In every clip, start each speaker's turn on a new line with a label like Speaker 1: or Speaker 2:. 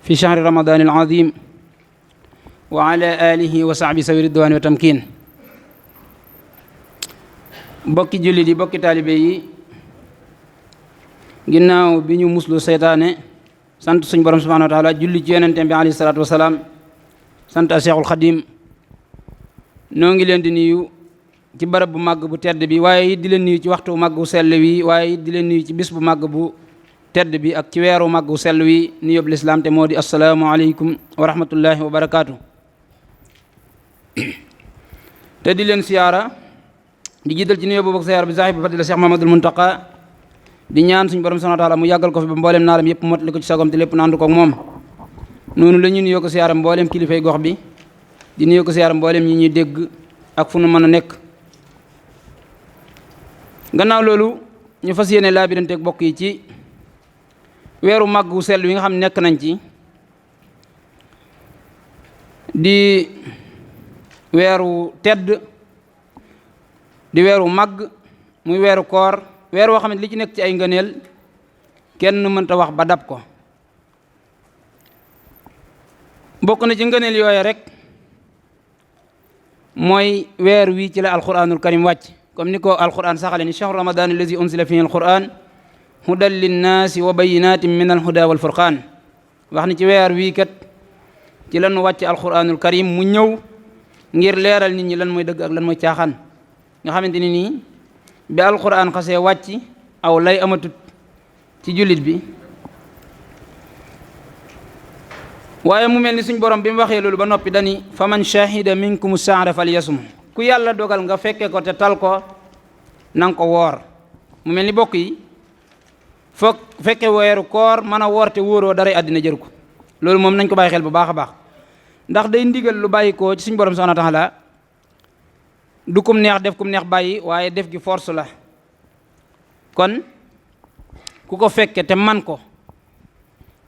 Speaker 1: fi shahri ramadan al azim wa ala alihi wa sahbi sawi ridwani wa tamkin. bokki jullit yi bokki taalibe yi, ginnaaw bi ñu muslu seytaane sant suñ borom subhanahu wa taala, julli ci yonenteem bi alayhi salaatu wasalaam, sant a Seexul Xadim, noo ngi leen di nuyu ci barab bu màgg bu tedd bi, waaye it di leen nuyu ci waxtu bu màgg bu sell wi, waaye it di leen nuyu ci bis bu màgg bu tedd bi ak ci weeru màgg bu sell wi, nuyoob lislaam te moo di assalaamu aleykum wa rahmatullahi wa barakaatu. te di leen siyaara di jiital ci nuyoo boobu ak siyaara bi saaxibu fadila Cheikh Mamadul Muntaqa, di ñaan suñu borom subhanahu wa taala mu yàggal ko fi ba mboolem naalam yëpp motali ko ci sagom te lépp naandu ko ak moom. noonu la ñu nuyoo ko siyaara mboolem kilifay gox bi, di nuyoo ko siyaara mboolem ñi ñuy dégg ak fu nu mën a nekk. gannaaw loolu ñu fas yéene laabiranteeg bokk yi ci weeru màgg wu sell wi nga xam ne nekk nañ ci, di weeru tedd, di weeru màgg, muy weeru koor, weer woo xam ne li ci nekk ci ay ngëneel kenn mënta wax ba dab ko. bokk na ci ngëneel yooya rek mooy weer wi ci la alquranul karim wàcc, comme ni ko alquran saxale ni shahru ramadan allazi unzila fihi alquran hudan linnaasi wa bayinatin min alhuda wal furqaan. wax ni ci weer wii kat ci lan wàcc alquranul karim mu ñëw ngir leeral nit ñi lan mooy dëgg ak lan mooy caaxaan, nga xamante ni nii bi alquran xasee wàcc aw lay amatut ci jullit bi. waaye mu mel ni suñ borom bi mu waxee loolu ba noppi dani faman shahida minkum shahra falyasum, ku yàlla dogal nga fekke ko te tal ko nanga ko woor. mu mel ni bokk yi foog fekke weeru koor mën a woor te wóoroo daray àddina jëru ko. loolu moom nañ ko bàyyi xel bu baax a baax, ndax day ndigal lu bàyyi ko ci suñ borom subhanahu wa taala, du kum neex def kum neex bàyyi, waaye def gi force la. kon ku ko fekke te man ko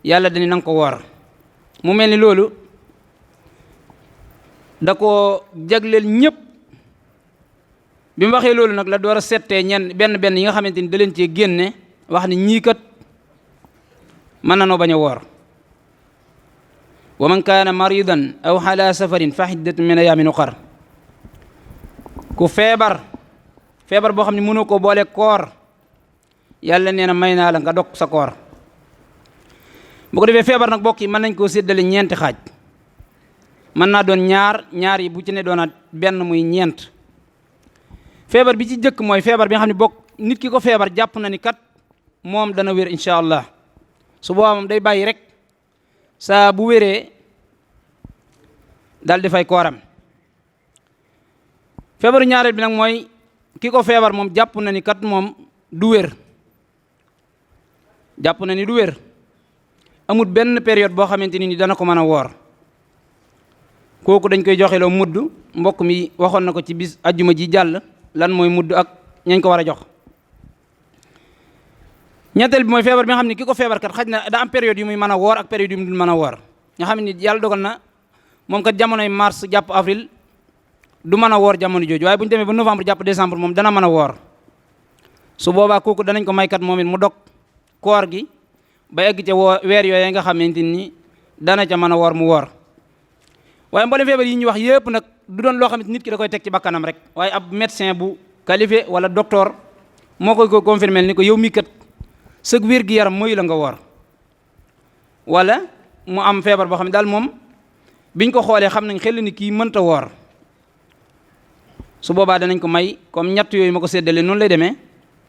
Speaker 1: yàlla dani nanga ko woor. mu mel ni loolu da ko jagleel ñëpp. bi mu waxee loolu nag la door a settee benn yi nga xamante ni da leen cee génne wax ni ñii kat mën na noo bañ a woor. wa man kaana maridan aw ala safarin fa iddatun min ayaamin uxar. ku feebar boo xam ne mënoo koo boole koor, yàlla nee na may naa la nga dog sa koor. bu ko defee feebar nag bokk yi mën nañ koo séddale ñeenti xaaj. mën naa doon ñaar yi bu ci ne doonaat benn muy ñeent. feebar bi ci jëkk mooy feebar bi nga xam ne bokk nit ki ko feebar jàpp na ni kat moom dana wér incha allah. su boobaa moom day bàyyi rek saa bu wéree dal di fay kooram. feebaru ñaareel bi nag mooy ki ko feebar moom jàpp na ni kat moom du wér. jàpp na ni du wér, amul benn période boo xamante ni dana ko mën a woor. kooku dañ koy joxeloo mudd. mbokk mi waxoon na ko ci bis ajjuma ji jàll lan mooy mudd ak ñañ ko war a jox. ñetteel bi mooy feebar bi nga xam ne ki ko feebar kat xaj na da am période yu muy mën a woor ak période yu mu dul mën a woor. nga xam ne yàlla dogal na moom kat jamonoy mars jàpp avril du mën a woor jamono jooju, waaye bu ñu demee ba novembre jàpp décembre moom dana mën a woor. su boobaa kooku danañ ko may kat moom it mu dog koor gi ba egg ca weer yooyu nga xamante ni dana ca mën a woor mu woor. waaye mboolem feebar yi ñuy wax yëpp nag du doon loo xam ne nit ki da koy teg ci bakkanam rek, waaye ab médecin bu qualifié wala docteur moo koy ko confirmer ni ko yow mii kat sëg wér gi yaram mooy la nga woor. wala mu am feebar boo xam ne daal moom biñ ko xoolee xam nañ xel ni kii mënta woor. su boobaa danañ ko may comme ñett yooyu ma ko séddale noonu lay demee,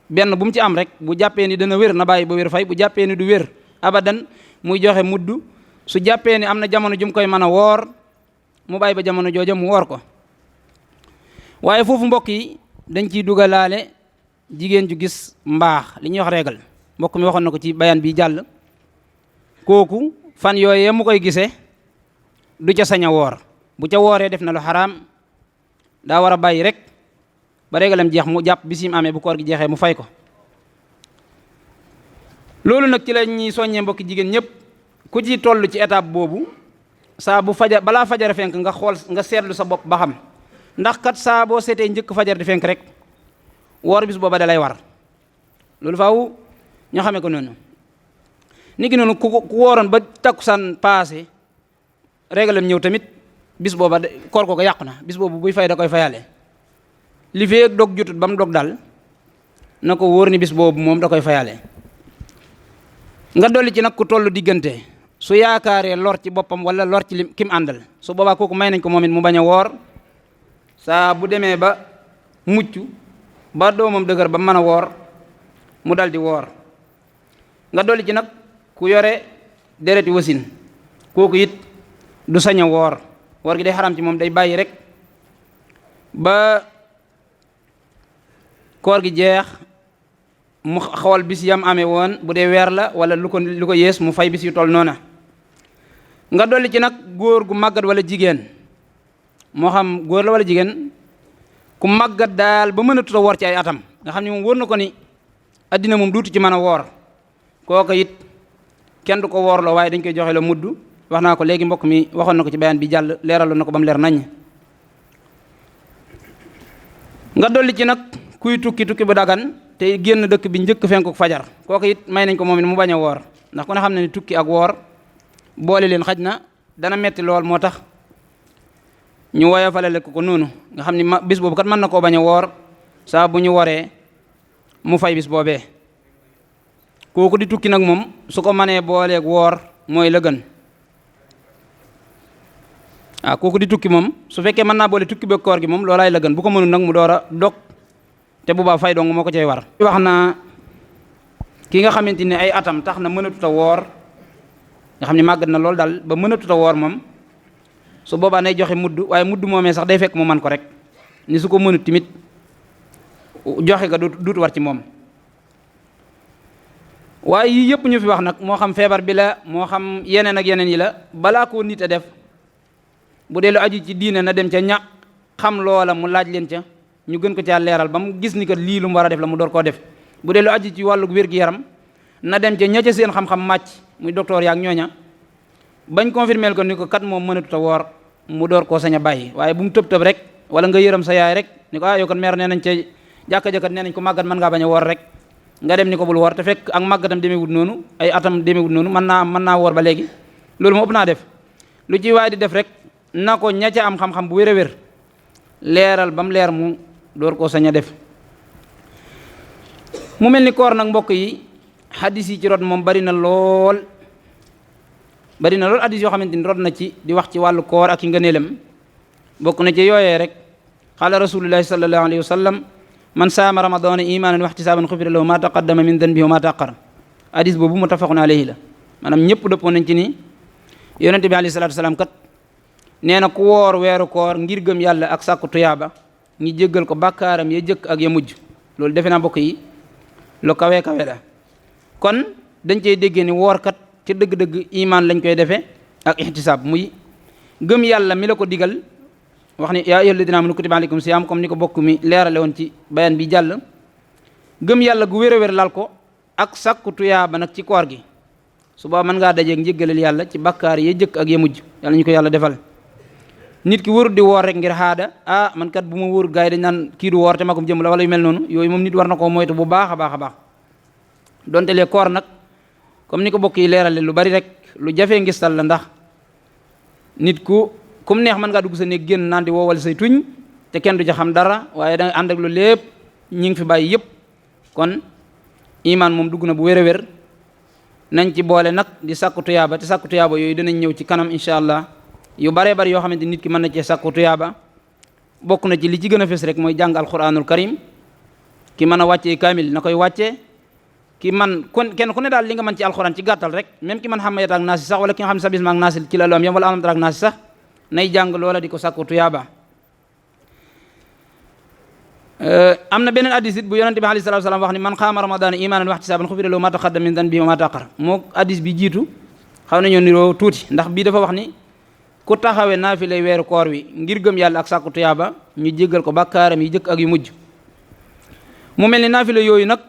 Speaker 1: benn bu mu ci am rek bu jàppee ni dana wér na bàyyi ba wér fay, bu jàppee ni du wér abadan muy joxe mudd. su jàppee ni am na jamono ju mu koy mën a woor mu bàyyi ba jamono jooja mu woor ko. waaye foofu mbokk yi dañ ciy dugalaale jigéen ju gis mbaax, li ñuy wax régal. mbokk mi waxoon na ko ci bayaan bi jàll. kooku fan yooyee mu koy gisee du ca sañ a woor. bu ca wooree def na lu xaraam, daa war a bàyyi rek ba régalam jeex mu jàpp bis yi mu amee bu koor gi jeexee mu fay ko. loolu nag ci la ñuy soññee mbokki jigéen ñëpp ku ci toll ci étape boobu saa bu fajar balaa fajar fenk nga xool nga seetlu sa bopp ba xam ndax kat saa boo seetee njëkk fajar di fenk rek woor bis booba da lay war. loolu faaw ñoo xamee ko noonu. ni ki noonu ku wooroon ba takkusaan paase régalam ñëw tamit bis booba koor ko yàqu na, bis boobu buy fay da koy fayaale. li feek dog jotut ba mu dog daal na ko wóor ni bis boobu moom da koy fayaale. nga dolli ci nag ku tollu diggante su yaakaaree lor ci boppam wala lor ci li kim àndal, su boobaa kooku may nañ ko moom it mu bañ a woor saa bu demee ba mucc ba doomam dëgër ba mën a woor mu dal di woor. nga dolli ci nag ku yore dereti wasin, kooku it du sañ a woor gi day xaram ci moom, day bàyyi rek ba koor gi jeex mu xawal bis yam amee woon bu dee weer la wala lu ko yées mu fay bis yu toll noona. nga dolli ci nag góor gu màggat wala jigéen, moo xam góor la wala jigéen ku màggat daal ba mën a tuta woor ci ay atam nga xam ne moom wóor na ko ni addina moom duutu ci mën a woor, kooka it kenn du ko woorloo waaye dañ koy joxe la mudd. wax naa ko léegi, mbokk mi waxoon na ko ci bayaan bi jàll, leeraloon na ko ba mu leer naññ. nga dolli ci nag kuy tukki bu dagan te génn dëkk bi njëkk fenkuk fajar, kooku it may nañ ko moom it mu bañ a woor, ndax ku ne xam ne ni tukki ak woor boole leen xaj na dana metti lool, moo tax ñu woyofalale ko noonu nga xam ni bis boobu kat mën na koo bañ a woor, saa bu ñu waree mu fay bis boobee. kooku di tukki nag moom su ko mënee booleeg woor mooy la gën. waaw kooku di tukki moom su fekkee mën naa boole tukki ba koor gi moom loolaay la gën, bu ko mënul nag mu door a dog te bu baa fay dong moo ko cay war. wax na ki nga xamante ne ay atam tax na mënatut a woor, nga xam ne màggat na lool daal ba mënatut a woor moom, su boobaa nay joxe mudd, waaye mudd moomee sax day fekk mu man ko rek, ni su ko mënut tamit joxe ga duutu war ci moom. waaye yii yëpp ñu fi wax nag moo xam feebar bi la moo xam yeneen ak yeneen yi la, balaa koo nit a def bu dee lu aju ci diine na dem ca ña xam loola mu laaj leen ca ñu gën ko caa leeral ba mu gis ni que lii lu mu war a def la mu door koo def. bu dee lu aju ci wàllu wér-gi-yaram na dem ca ña ca seen xam-xam màcc muy docteur yaak ñooña bañ confirmeel ko ni ko kat moom mënatut a woor mu door koo sañ a bàyyi, waaye bu mu tëb rek wala nga yërëm sa yaay rek ni ko yow kat meer nee nañ ca jàkka-jàkkat nee nañ ko màggat mën ngaa bañ a woor rek nga dem ni ko bul woor, te fekk ak màggatam demeewut noonu, ay atam demeewut noonu, mën naa woor ba léegi. loolu moo ëpp naa def. lu ci waay di def rek na ko ña ca am xam-xam bu wér a wér leeral ba mu leer mu door koo sañ a def. mu mel ni koor nag mbokk yi hadis yi ci rot moom bari na lool hadis yoo xamante ni rot na ci di wax ci wàllu koor ak i ngëneelam. bokk na ci yooyee rek qaala rasulullahi sallallahu alayhi wa sallam man saama ramadana imanan wa ihtisaban xufira lahu ma taqaddama min danbihi wa ma taqar. hadis boobu muttafaqun alayhi la, maanaam ñëpp dëppoo nañ ci ni yonente bi alayhi salatu wasalaam kat nee na ku woor weeru koor ngir gëm yàlla ak sàkku tuyaaba ñi jéggal ko bàkkaaram ya jëkk ak ya mujj. loolu defe naa mbokk yi lu kawe kawe la. kon dañ cey déggee ni woor kat ci dëgg-dëgg iman lañ koy defee ak ihtisaab, muy gëm yàlla mi la ko digal wax ni yaa ayyuhal ladina amanu kutiba alaykum siyaam, comme ni ko bokk mi leerale woon ci bayaan bi jàll. gëm yàlla gu wér a wér lal ko ak sàkku tuyaaba nag ci koor gi, suba mën ngaa dajeeg njéggalal yàlla ci bakkaar ya jëkk ak ya mujj. yàlla ñu ko yàlla defal. nit ki warut di woor rek ngir xaada man kat bu ma wóor gaay dañ naan kii du woor te magum jëm la wala yu mel noonu, yooyu moom nit war na koo moytu bu baax a baax a baax. donte lee koor nag comme ni ko bokk yi leerale lu bari rek lu jafee ngistal la, ndax nit kum neex mën ngaa dugg sa néeg génn naan di woowal say tuñ te kenn du ca xam dara, waaye da nga ànd ak lu lépp ñi ngi fi bàyyi yëpp. kon iman moom dugg na bu wér a wér. nañ ci boole nag di sàkku tuyaaba, te sàkku tuyaaba yooyu dinañ ñëw ci kanam incha allah yu baree bari yoo xamante nit ki mën na cee sàkku tuyaaba. bokk na ci li ci gën a fës rek mooy jàng alquranul karim. ki mën a wàccee kaamil na koy wàccee, ki man kenn ku ne daal li nga mën ci alquran ci gàttal rek, même ki man xam mayet ak naasi sax wala ki nga xam ne sa bisma ak naasi ci la lu am yam wala alamtar ak naasi sax nay jàng loola di ko sàkku tuyaaba. am na beneen hadiis it bu yonente bi alayhi salaatu wa salaam wax ni man qaama ramadaana imaanan wa ihtisaaban xufira lahu ma taqaddama min danbihi wa ma ta'akhkhara. moo hadiis bi jiitu xaw nañoo niroo tuuti, ndax bii dafa wax ni ku taxawee naafilay weeru koor wi ngir gëm yàlla ak sàkku tuyaaba ñu jéggal ko bàkkaaram yi jëkk ak yu mujj. mu mel ni naafila yooyu nag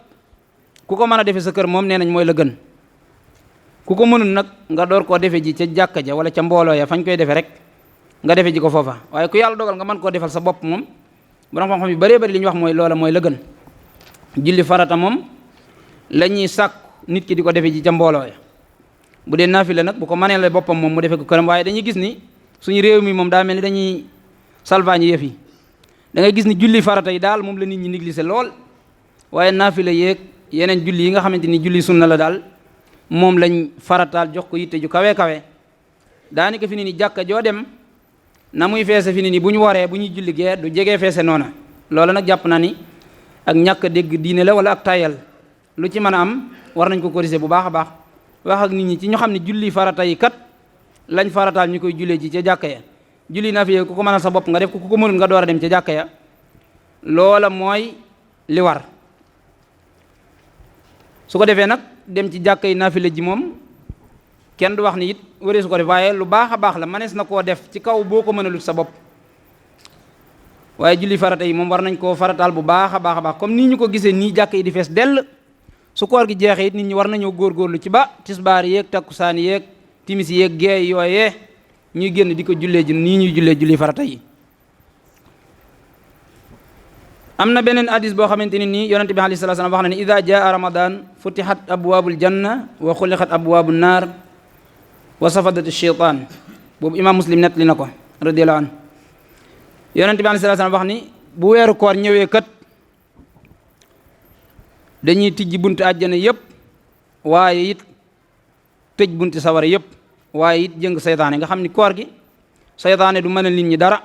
Speaker 1: ku ko mën a defe sa kër moom nee nañ mooy la gën. ku ko mënul nag nga door koo defe ji ca jàkka ja wala ca mbooloo ya fañ koy defe rek nga defe ji ko foofa, waaye ku yàlla dogal nga mën koo defal sa bopp moom borom xam-xam yu bëree bëri li ñu wax mooy loola mooy la gën. julli farata moom la ñuy sàkk nit ki di ko defe ji ca mbooloo ya, bu dee naafila nag bu ko mënee la boppam moom mu defee ko këram. waaye dañuy gis ni suñu réew mi moom daa mel ni dañuy salvaañi yëf yi. da ngay gis ni julli farata yi daal moom la nit ñi négligé lool, waaye naafila yeeg yeneen julli yi nga xamante ni julli sunna la daal moom lañ farataal jox ko yitte ju kawe kawe. daanaka fi ni ni jàkka joo dem na muy feese fi ni ni bu ñu waree bu ñuy julli gee du jegee feese noona. loolu nag jàpp naa ni ak ñàkk a dégg diine la wala ak tayal, lu ci mën a am war nañ ko corriger bu baax a baax, wax ak nit ñi ci ñu xam ne julli farata yi kat lañ farataal ñu koy jullee ji ca jàkka ya. julli naafila ku ko mënal sa bopp nga def ko, ku ko mënul nga door a dem ca jàkka ya, loola mooy li war. su ko defee nag dem ci jàkka yi naafila ji moom kenn du wax ni it wëree su ko def, waaye lu baax a baax la mënees na koo def ci kaw boo ko mënalut sa bopp. waaye julli farata yi moom war nañ koo farataal bu baax a baax a baax, comme nii ñu ko gisee nii jàkka yi di fees dell. su koor gi jeexee it nit ñi war nañoo góorgóorlu ci ba tisbaar yeeg takkusaan yeeg timis yeeg geey yooyee ñuy génn di ko jullee ji nii ñuy jullee julli farata yi. am na beneen hadis boo xamante ni nii yonente bi alayhi salaatu salaam wax na ni ida jaa ramadan futihat abwaabul janna wa xuliqat abwaabu naar wa safadat sheytaan. boobu imam muslim nettali na ko radiyallahu anhu. yonente bi alayhi salaatu salaam wax ni bu weeru koor ñëwee kat dañuy tijji bunti àjjana yëpp, waaye it tëj bunti sawara yëpp, waaye it jëng saytaane. nga xam ni koor gi saytaane du mën a nit ñi dara,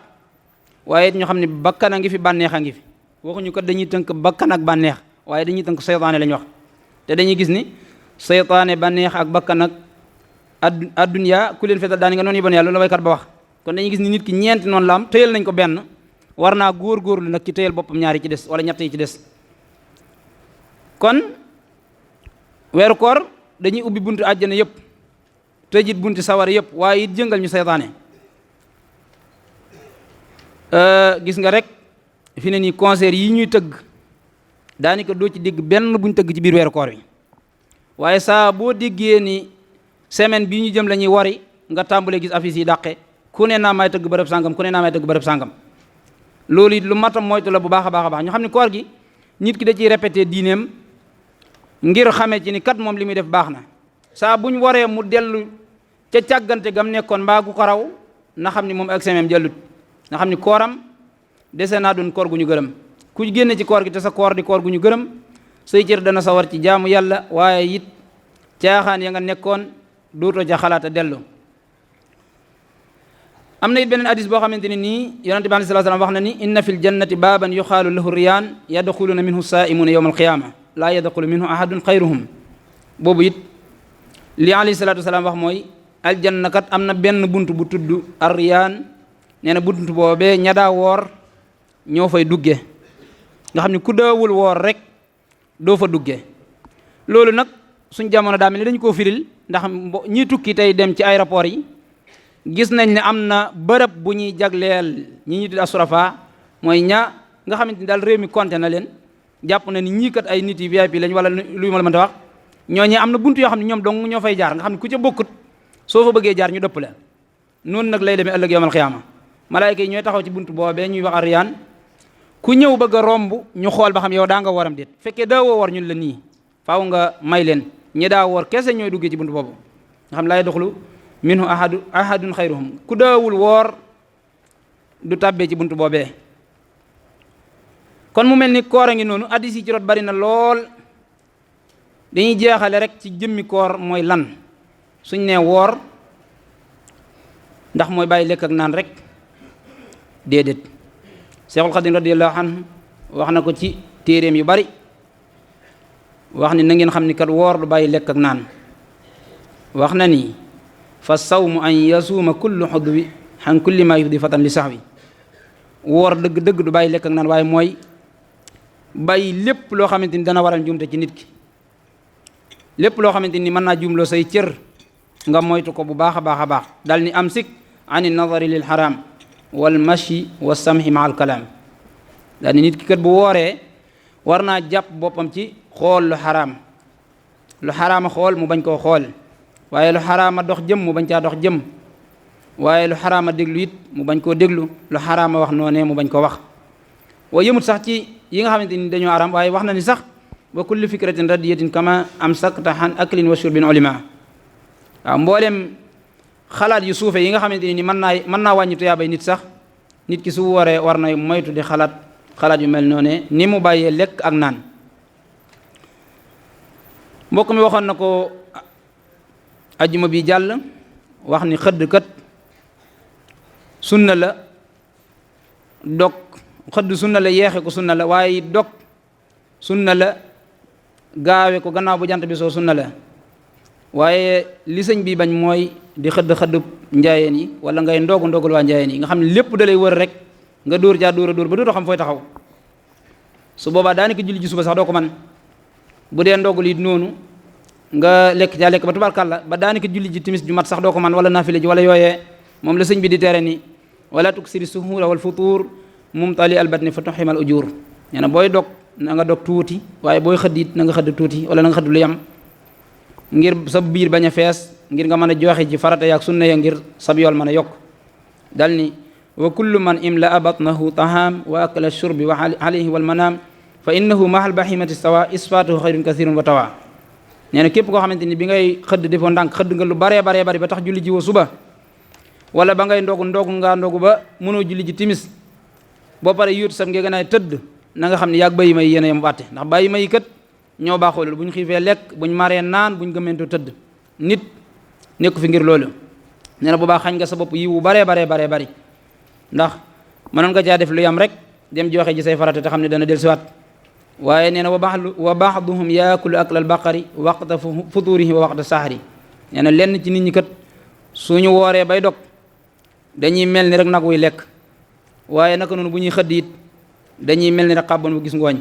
Speaker 1: waaye it ñu xam ne bakkan a ngi fi, bànneex a ngi fi. waxuñu ko dañuy tënk bakkan ak bànneex, waaye dañuy tënk saytaane lañ wax. te dañuy gis ni saytaane, bànneex ak bakkan ak addunya ku leen fetal daani nga noonu yibon yàlla loolu la waykat ba wax. kon dañuy gis ni nit ki ñeenti noonu la am, tëyal nañ ko benn, war naa góor-góorlu nag ci tëyal boppam ñaari ci des wala ñett yi ci des. kon weeru koor dañuy ubbi buntu àjjana yëpp, tëjit bunti sawara yëpp, waaye it jëngal ñu saytaane. gis nga rek fi ne nii concert yi ñuy tëgg daanaka doo ci dégg benn buñ tëgg ci biir weeru koor wi, waaye saa boo déggee ni semaine bii ñu jëm la ñuy wari nga tàmbalee gis affiche yi dàqe, ku ne naa may tëgg bërëb sàngam, ku ne naa may tëgg bërëb sàngam. loolu it lu matam moytu la bu baax a baax a baax. ñu xam ne koor gi nit ki da ciy répété diineem ngir xamee ci ni kat moom li muy def baax na. saa buñ waree mu dellu ca càggante gam nekkoon mbaa gu ko raw na xam ni moom ak semaine jëllut, nga xam ni kooram dese naa doon koor gu ñu gërëm. ku génne ci koor gi te sa koor di koor gu ñu gërëm, say cër dana sawar ci jaamu yàlla, waaye it caaxaan ya nga nekkoon dootoo ca xalaata dellu. am na it beneen hadis boo xamante ne nii yonente bi alayhi salaatu salaam wax na ni inna fil jannati baaban yuxaalu lahu riyaan yadxuluuna minhu saaimuuna yowma alqiyaama laa yadxulu minhu ahadun xayruhum. boobu it li alayhi salaatu salaam wax mooy aljanna kat am na benn bunt bu tudd arriyaan. nee na bunt boobee ña daa woor ñoo fay dugge, nga xam ne ku daawul woor rek doo fa dugge. loolu nag suñ jamono daa mel ni dañu koo firil, ndax ñi tukki tey dem ci aéroport yi gis nañ ne am na bërëb bu ñuy jagleel ñi ñu tudd asurafa, mooy ña nga xamante ni daal réew mi compté na leen, jàpp na ni ñii kat ay nit yi VIP lañ wala lu ma la mënta wax. ñooñu am na bunt yoo xam ne ñoom dong ñoo fay jaar, nga xam ne ku ca bokkut soo fa bëggee jaar ñu dëpp la. noonu nag lay demee ëllëg yawmal xiyaama. malaayka yi ñooy taxaw ci bunt boobee ñuy wax ariyaan, ku ñëw bëgg a romb ñu xool ba xam yow daa nga waram déet. fekkee daa woo war ñun la nii faaw nga may leen. ñi daa woor kese ñooy duggee ci bunt boobu, nga xam laa yadxulu minhu ahadun xayruhum. ku daawul woor du tàbbee ci bunt boobee. kon mu mel ni koor a ngi noonu, hadiis yi ci rot bari na lool. dañuy jeexale rek ci jëmmi koor mooy lan. suñ nee woor ndax mooy bàyyi lekk ak naan rek? déedéet. Seexul Xadiim radiyallahu anhu wax na ko ci téeréem yu bari, wax ni na ngeen xam ni kat woor du bàyyi lekk ak naan. wax na ni fa sawmu an yasuuma kullu xudwi xan kulli ma yufdi fatan li sax wi. woor dëgg-dëgg du bàyyi lekk ak naan, waaye mooy bàyyi lépp loo xamante ni dana waral njuumte ci nit ki. lépp loo xamante ni mën naa juumloo say cër nga moytu ko bu baax a baax a baax. dal ni amsik ani nadari lil haram wal mashi wa samhi ma al kalaam. daal ni nit ki kat bu wooree war naa jàpp boppam ci xool lu xaraam. lu xaraama xool mu bañ koo xool, waaye lu xaraama dox jëm mu bañ caa dox jëm, waaye lu xaraama déglu it mu bañ koo déglu, lu xaraama wax noonee mu bañ koo wax. waaye yëmut sax ci yi nga xamante ni dañoo araam, waaye wax na ni sax wa kulli fikratin radiyatin kama amsakta an aklin wa shurbin ulima. waaw mbooleem xalaat yu suufe yi nga xamante ni mën naa wàññi tuyaabay nit sax nit ki su waree war na moytu di xalaat yu mel noone ni mu bàyyee lekk ak naan. mbokk mi waxoon na ko ajjuma bi jàll wax ni xëdd kat sunna la dog xëdd sunna la yeexe ko sunna la waaye dog sunna la gaawe ko gannaaw bu jant bi soo sunna la waaye li sëñ bi bañ mooy di xëdd njaayeen yi wala ngay ndogal waa njaayeen yi nga xam ne lépp da lay wër rek nga dóor jaa dóor a dóor ba dootoo xam fooy taxaw su boobaa daanaka julli ji suba sax doo ko man bu dee ndogal it noonu nga lekk caa lekk ba tubarkàlla ba daanaka julli ji timis ju mat sax doo ko man wala naafile ji wala yooyee moom la sëñ bi di tere ni wala tuksiri suhula wal futuur mumtali albatni fa tuximal ujur nee na booy dog na nga dog tuuti waaye booy xëdd it na nga xëdd tuuti wala na nga xëdd lu yam ngir sa biir bañ a fees ngir nga mën a joxe ci farata yaak sunna ya ngir sab yool mën a yokk dal ni wa kullu man imla batnahu taham wa akala shurbi wa alayhi wal manaam fa innahu mahal bahimati stawa isfatuhu xayrun kathirun wa tawa nee na képp koo xamante ni bi ngay xëdd defoo ndànk xëdd nga lu baree bari ba tax julli ji wa suba wala ba ngay ndogu ba mënoo julli ji timis boo pare yuut sam ngee gënaay tëdd na nga xam ne yaag bàyyi may yéen a yem wàtte ndax bàyyi may kat ñoo baaxoo loolu bu ñu xiifee lekk bu ñu maree naan bu ñu gëmentoo tëdd nit nekku fi ngir loolu nee na bu baax xañ nga sa bopp yiwu baree bari ndax mënoon nga caa def lu yam rek dem joxe ji say farata te xam ne dana del siwaat waaye nee na wa ba'duhum yaakulu aklal baqari waqta futurihi wa waqta sahari nee na lenn ci nit ñi kat suñu wooree bay dog dañuy mel ni rek nag wuy lekk waaye naka noonu bu ñuy xëdd it dañuy mel ni rek xàbban bu gis ngooñ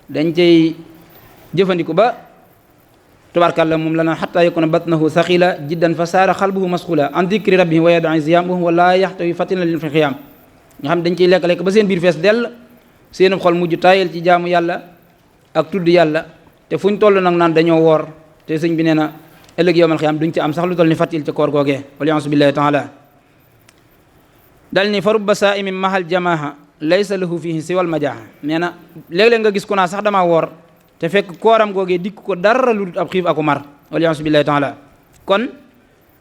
Speaker 1: dañ cay jëfandiku ba tubaarkàlla moom la naan xataa yakuna batnahu saxila jiddan fa saara xalbuhu masxula an dikri rabbihi wa yadai ziyaamahu wala yaxtawi fatina lil fi xiyaam nga xam dañ ciy lekk ba seen biir fees dell seen xol mujj tayel ci jaamu yàlla ak tudd yàlla te fu ñu toll nag naan dañoo woor te sëñ bi nee na ëllëg yowmal xiyaam duñ ci am sax lu toll ni fatil ca koor googee waliyasu billahi taala dal ni fa rubba saaimin mahal jamaaha laysa lahu fihi siwal majaaha nee na léeg-léeg nga gis ku naa sax damaa woor te fekk kooram googee dikk ko dara lu dul ab xiif aku mar waliyasu billahi taala kon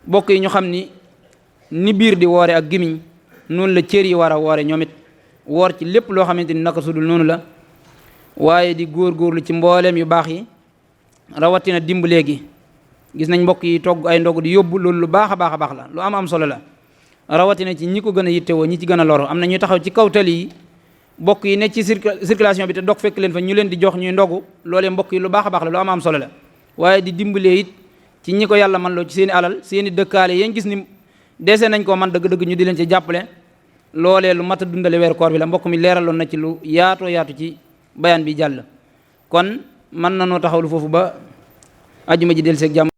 Speaker 1: bokk yi ñu xam ni biir di woore ak gimiñ noonu la cër yi war a woore ñoom it woor ci lépp loo xamante ni naka sudul noonu la waaye di góorgóorlu ci mbooleem yu baax yi rawatina dimb léegi gis nañ mbokk yi togg ay ndog di yóbbu loolu lu baax a baax la lu am solo la rawatina ci ñi ko gën a yittewoo ñi ci gën a loro am na ñuy taxaw ci kaw tali yi mbokk yi ne ci circulation bi te dog fekk leen fa ñu leen di jox ñuy ndogu loolee mbokk yi lu baax a baax la lu am solo la waaye di dimbalee it ci ñi ko yàlla man loo ci seen i alal seen i dëkkaale yéen gis ni dese nañ koo man dëgg-dëgg ñu di leen ci jàppale loolee lu mat a dundale weeru koor bi la mbokk mi leeraloon na ci lu yaatu ci bayaan bi jàll kon mën na noo taxawlu foofu ba ajuma ji del seeg jàmm